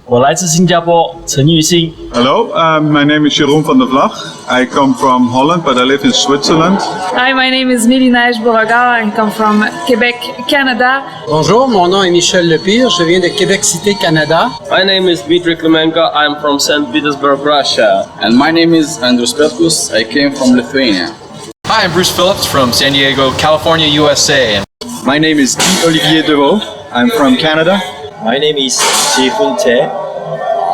我來自新加坡，陳玉興。 Hello, my name is Jeroen van der Vlag. I come from Holland, but I live in Switzerland. Hi, my name is Mélinaige Beauregard. I come from Quebec, Canada. Bonjour, mon nom est Michel Lepire. Je viens de Québec City, Canada. My name is Dmitry Klimenko. I'm from St. Petersburg, Russia. And my name is Andrus Petkus. I came from Lithuania. Hi, I'm Bruce Phillips from San Diego, California, USA. My name is Guy Olivier Deveau. I'm from Canada. My name is Ji Hoon Chae.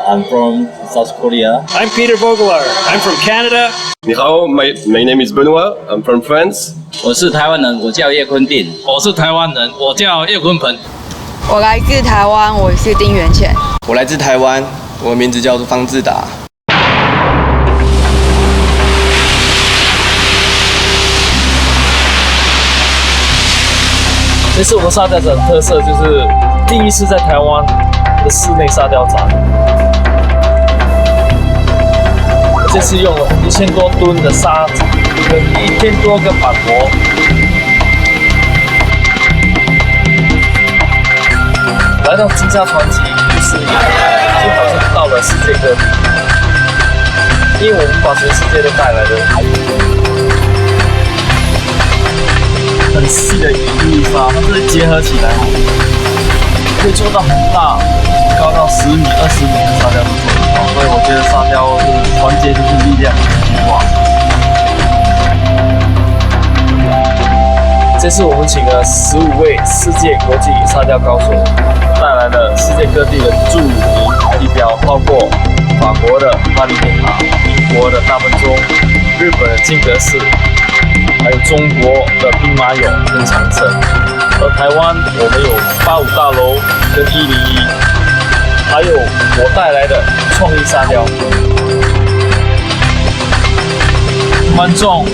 I'm from South Korea. I'm Peter Vogelaar. I'm from Canada. 你好, my name is Benoit. I'm from France. 我是台灣人，我叫葉坤定。我是台灣人，我叫葉坤鵬。我來自台灣，我是丁元倩。我來自台灣，我的名字叫做方志達。這次我們沙雕展特色就是第一次在台灣的室內沙雕展。這次用了1000多噸的沙子跟1000多個板模，來到金沙傳奇不思議，就好像到了世界各地，因為我們把全世界都帶來了。很細的一粒沙，它是結合起來，可以做到很大，高到10米、20米的沙雕都做得到。所以我覺得沙雕是團結就是力量這句話。這次我們請了15位世界國際沙雕高手，帶來了世界各地的著名地標，包括法國的巴黎鐵塔、英國的大本鐘、日本的金閣寺。還有中國的兵馬俑跟長城，而台灣我們有85大樓跟101，還有我帶來的創意沙雕。觀眾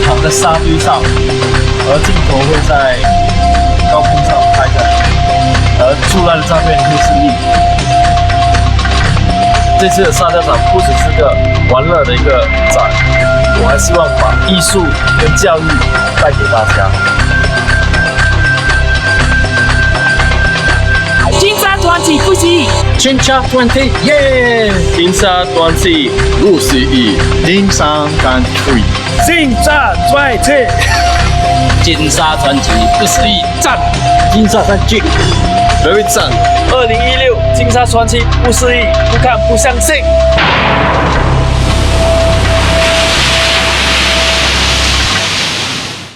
躺在沙堆上，而鏡頭會在高空上拍下去，而出來的照片會是立體。這次的沙雕展不只是個玩樂的一個展。我還希望把藝術跟教育帶給大家。金沙傳奇不思議，金沙傳奇耶！金沙傳奇不思議，金沙傳奇，金沙傳奇，金沙傳奇不思議，讚！金沙傳奇，very 讚！2016金沙傳奇不思議，不看不相信。